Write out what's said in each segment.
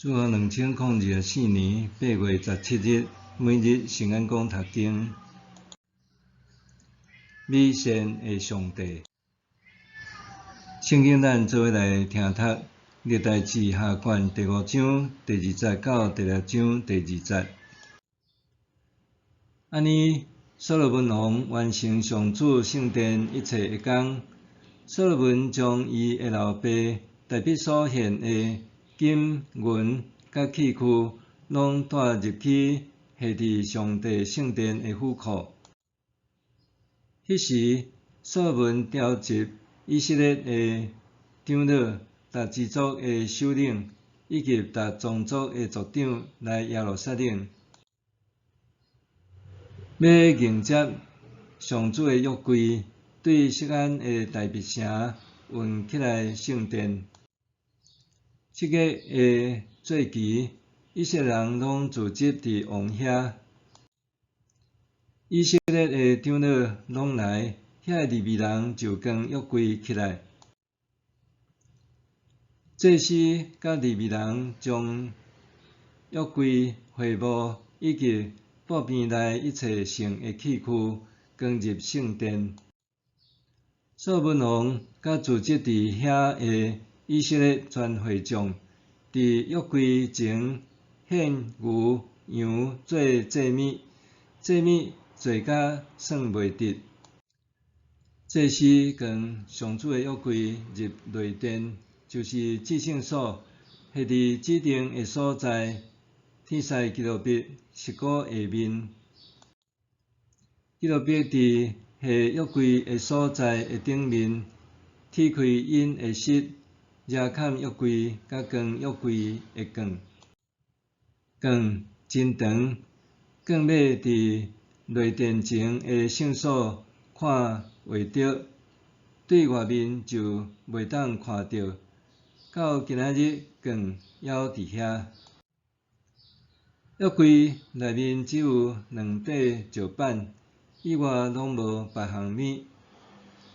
主後2024年8月17日，每日聖安講讀經。美善的上帝。聖經咱做伙來聽讀歷代志下卷第五章第二節到第六章第二節。按呢，所羅門王完成上主聖殿一切的工。所羅門將伊的老爸大衛所獻的金銀佮器具，攏帶入去下佇上帝聖殿的府庫。彼時，所羅門召集以色列的長老、逐支族的首領，以及逐宗族的族長來耶路撒冷，欲迎接上主的約櫃，對錫安的大衛城運起來聖殿。七月的節期，以色列人攏聚集佇王遐。以色列的長老攏來，遐个利未人就扛約櫃起來。祭司佮利未人將約櫃、會幕以及布棚內一切聖的器具扛入聖殿。所羅門王佮聚集佇遐的以色列全會眾，佇約櫃前獻牛羊做祭物，祭物濟甲算袂得。祭司扛上主的約櫃入內殿，就是至聖所，下佇指定的所在，天使基路伯實鼓下面。基路伯佇下約櫃的所在的頂面，踢開𪜶的膝，遮崁約櫃佮扛約櫃的棍，棍真長，棍尾佇內殿前的聖所看袂著，對外面就袂當看著。到今仔日，棍猶佇遐。約櫃內面只有兩塊石板，以外攏無別項物。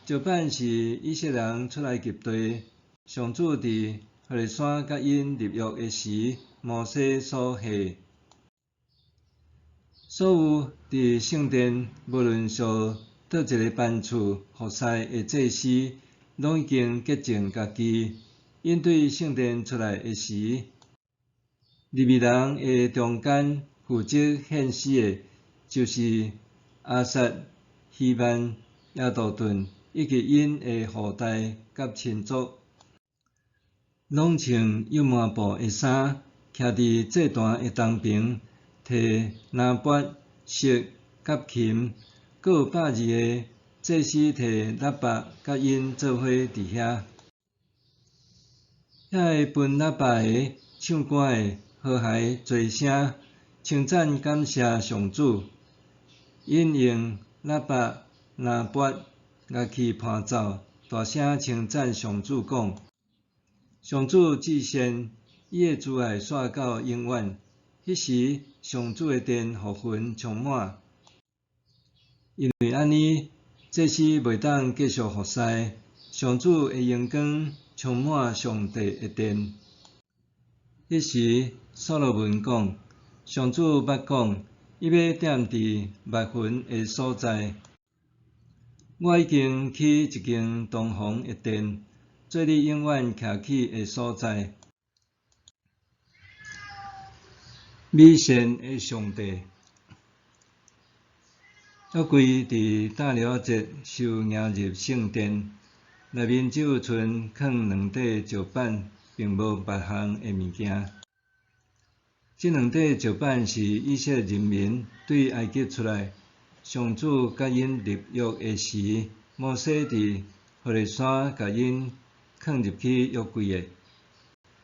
石板是以色列人出埃及地，上主佇何烈山佮𪜶立約的時，摩西所下。所有佇聖殿，無論屬佗一个班次服侍的祭司，攏已經潔淨家己。𪜶對聖殿出來的時，利未人的中間負責獻詩的，就是亞薩、希曼、耶杜頓以及𪜶的後代佮親族，攏穿油麻布的衫，徛佇祭壇的東爿，提藍鈸、瑟佮琴，閣有120个祭司提喇叭佮𪜶做伙佇遐。遐个分喇叭的、唱歌的，和諧齊聲，稱讚感謝上主。𪜶用喇叭、藍鈸、樂器伴奏，大聲稱讚上主，講：上主至善，伊的慈愛紲到永遠。彼時，上主的殿予魂充滿。因為按呢，祭司袂當繼續服侍，上主的榮光充滿上帝的殿。彼時，所羅門講：上主捌講，伊欲踮佇密雲的所在。我已經起一間堂皇的殿，做你永遠徛起的所在。美善的上帝。約櫃佇大熱節受迎入聖殿，內面只有賰囥兩塊石板，並無別項的物件。這兩塊石板是以色列人民對埃及出來，上主佮𪜶立約的時，摩西佇何烈山共𪜶囥入去約櫃的。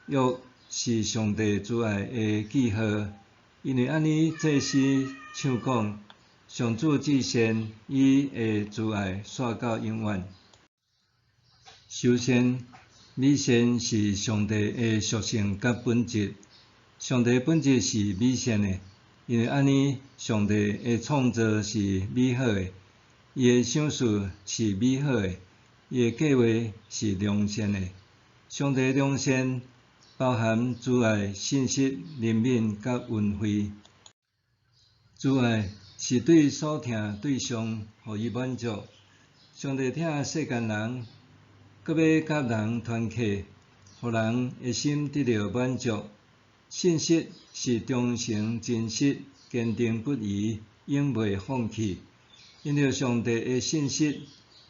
約是上帝慈愛的記號，因為按呢，祭司唱講：上主至善，伊的慈愛紲到永遠。首先，美善是上帝的屬性佮本質。上帝本質是美善的，因為按呢，上帝的創造是美好的，伊的賞賜是美好的，伊的計畫是良善的。上帝良善，包含慈愛、信實、憐憫佮恩惠。慈愛是對所疼對象，予伊滿足。上帝疼世間人，閣欲佮人團契，予人的心得著滿足。信實是忠誠真實、堅定不移、永袂放棄。因著上帝的信實，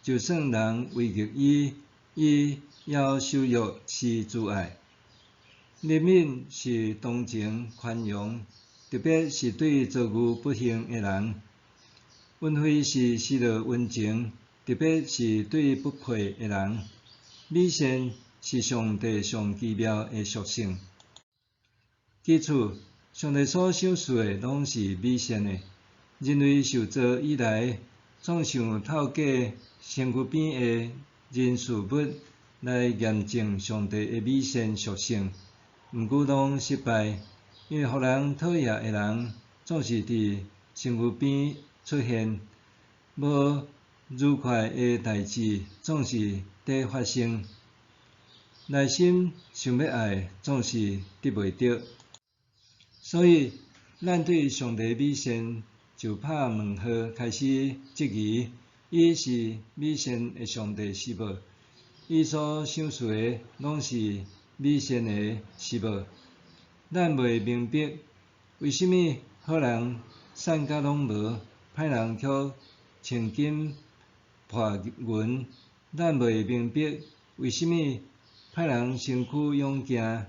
就算人違逆伊，伊猶守約施慈愛。憐憫是同情寬容，特別是對遭遇不幸的人。恩惠是施落溫情，特別是對不配的人。美善是上帝上奇妙的屬性。記住，上帝所賞賜的攏是美善的。人類受造以來，總想透過身軀邊的人事物來驗證上帝的美善屬性，毋過攏失敗，因為予人討厭的人總是佇身軀邊出現，無愉快的代誌總是佇發生，內心想欲愛總是得袂著。所以，咱對上帝美善就拍問號，開始質疑：伊是美善的上帝是無？伊所賞賜的攏是美善的是無？咱袂明白為啥物好人散甲攏無，歹人卻穿金破銀。咱袂明白為啥物歹人身軀勇健，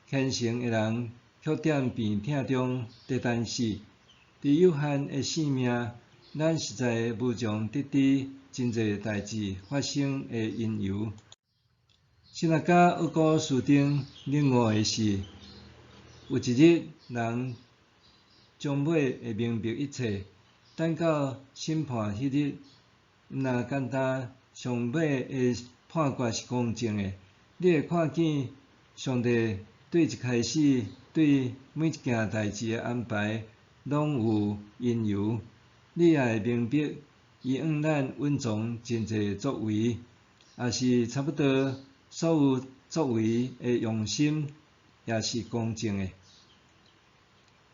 虔誠的人卻踮病痛中佇等死。佇有限的性命，咱實在無從得知真濟代誌發生的因由。神學家奧古斯丁領悟的是，有一日人終尾會明白一切，等到審判彼日，毋若簡單上尾的判決是公正的，你會看見上帝對一開始對每一件代誌的安排，攏有因由。你也會明白，伊向咱隱藏真濟作為，也是差不多所有作為的用心，也是公正的。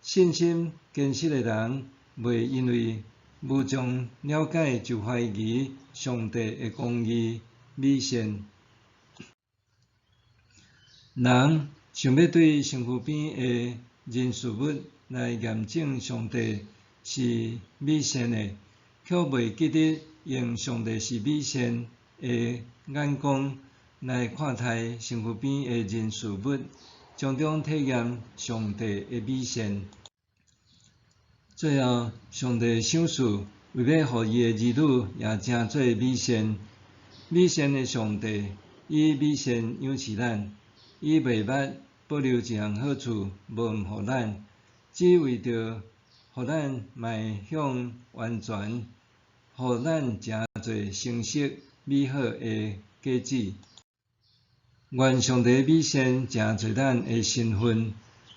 信心堅實的人，袂因為無從了解就懷疑上帝的公義美善。人想欲對身軀邊的人事物來驗證上帝是美善的，卻袂記得用上帝是美善的眼光來看待身軀邊的人事物，從中體驗上帝的美善。最後，上帝賞賜為欲予伊的兒女也成做美善。美善的上帝以美善養飼咱，伊袂捌保留一項好處無毋予咱，只為著予咱邁向完全，予咱成做成熟美好的果子。願上帝美善成做咱的身份，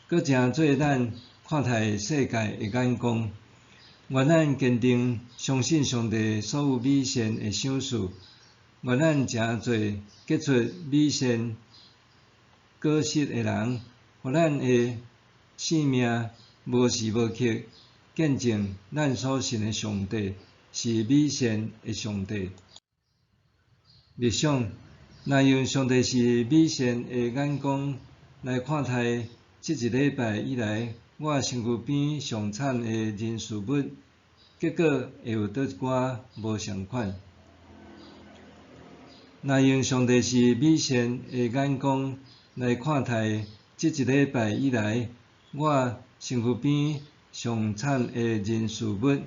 閣成做咱看待世界的眼光。願咱堅定相信上帝所有美善的賞賜。願咱成做結出美善果實的人，予咱的生命無時無刻見證咱所信的上帝是美善的上帝。默想，若用上帝是美善的眼光來看待這一禮拜以來我身軀邊上慘的人事物，結果會有佗一寡無仝款？若用上帝是美善的眼光來看待這一禮拜以來我身軀邊上慘的人事物，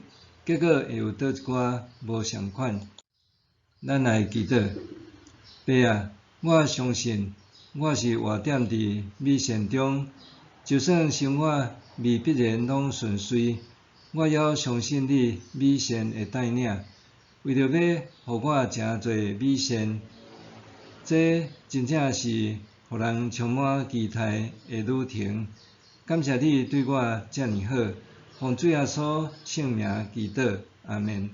結果會有佗一寡無仝款？咱來祈禱。爸啊，我相信我是活踮佇美善中，就算生活未必然攏順遂，我猶相信你美善的帶領，為著欲予我成做美善，這真正是予人充滿期待的旅程。感謝你對我遮爾好，奉主耶穌聖名祈禱，阿們。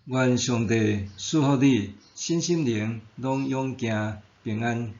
願上帝賜福你，身心靈攏勇健平安。